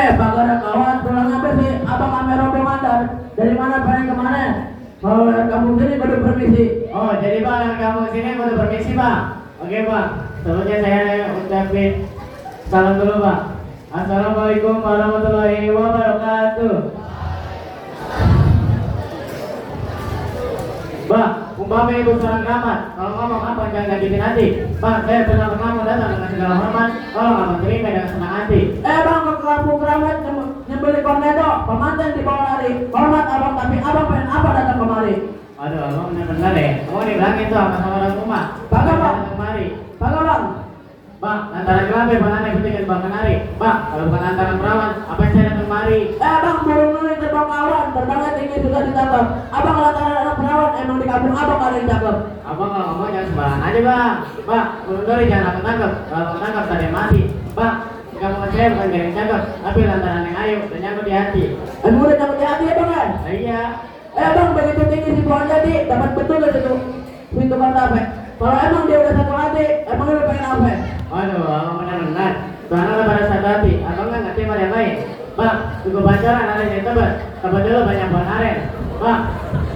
Bagara kawan pulang apa sih? Abang ame rombongan dari mana pengen kemana? Kalau kamu sini kudu permisi. Oh, jadi bang, kamu sini kudu permisi bang. Oke bang, sebelumnya saya ucapin salam dulu bang. Assalamualaikum warahmatullahi wabarakatuh. Bang, umpama ibu seorang kamar, kalau ngomong apa jangan nyakitin hati. Bang, saya benar kamu datang dengan segala hormat, tolong abang terima dengan senang hati. Bang ke kampung keramat nyembeli kornedo, pemanten di bawah lari. Hormat abang tapi abang pengen apa datang kemari? Aduh, abang benar-benar ya. Kamu dibilangin tuh sama orang rumah. Bangga bang. Kemari. Bangga bang. Bang, antara kelabe bang aneh pentingin bang kenari. Bang, kalau bukan antara perawan, apa yang saya datang kemari? Bang burung nulis terbang awan, terbangnya tinggi susah ditangkap. Abang lantaran anak perawan, emang di kampung abang ada yang cakep. Abang kalau ngomong jangan sembarangan aja bang. Bang, burung dori jangan aku tangkap. Kalau aku tangkap tadi mati. Bang, kamu saya bukan yang cakep, tapi lantaran yang ayu dan nyangkut di hati. Emang udah nyangkut di hati ya bang kan? Iya. Bang begitu tinggi si pohon jati, dapat betul gak itu pintu martabak? Kalau emang dia udah satu hati, emang lu pengen apa? Waduh, abang benar-benar. Tuhan Allah pada satu hati, abang nggak ngerti pada yang lain. Bang, cukup pacaran ada yang tebet. Tebet dulu banyak buah aren. Bang,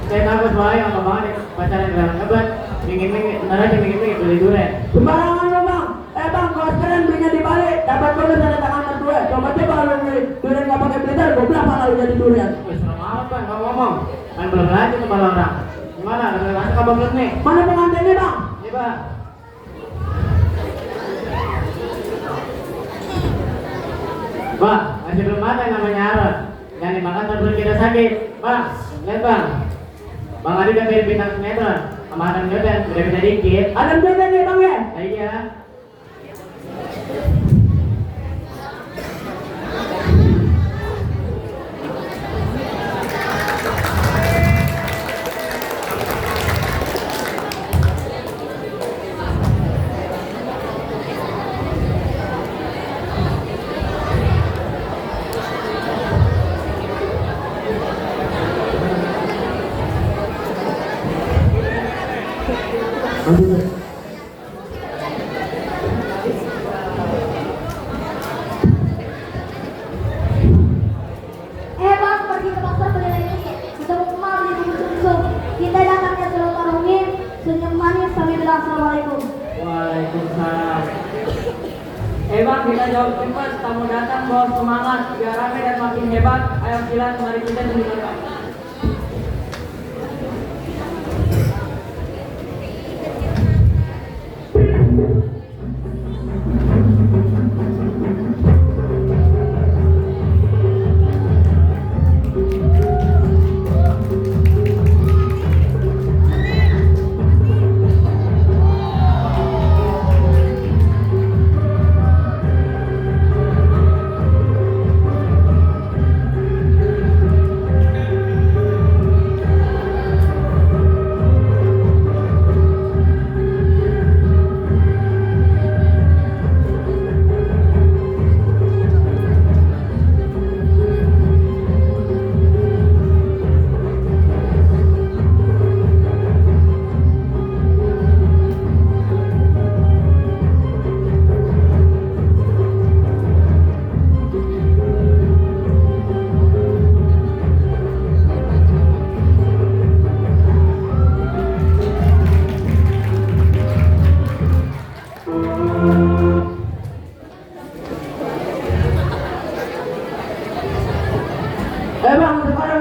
saya takut bahaya sama banget pacaran di dalam ngebet. Mingin-mingin, ntar aja mingin-mingin beli durian. Sembarangan lo bang. Bang, kalau sekarang belinya dibalik, dapat bonus ada tangan kedua. Coba coba kalau beli durian nggak pakai blitter, gue berapa kalau jadi durian? Wih, serem amat bang, kamu ngomong. Main belum aja kepala orang. Gimana, udah masuk abang belum nih? Mana pengantinnya bang? Ini bang. Bang, masih belum ada yang namanya Aron. Jangan dimakan terus kita sakit. Bang, lihat bang. Bang Adi udah mirip bintang sinetron. Sama Adam Jordan, udah beda dikit. Adam Jordan nih bang ya? Iya. Bang, pergi ke pasar beli lagi. Ketemu emak beli bubur sumsum. Kita datangnya silaturahmi, senyum manis sambil bilang assalamualaikum. Waalaikumsalam. Bang, kita jawab cepat, tamu datang bawa semangat, biar rame dan makin hebat. Ayo silakan, mari kita tunjukkan. Bang, sekarang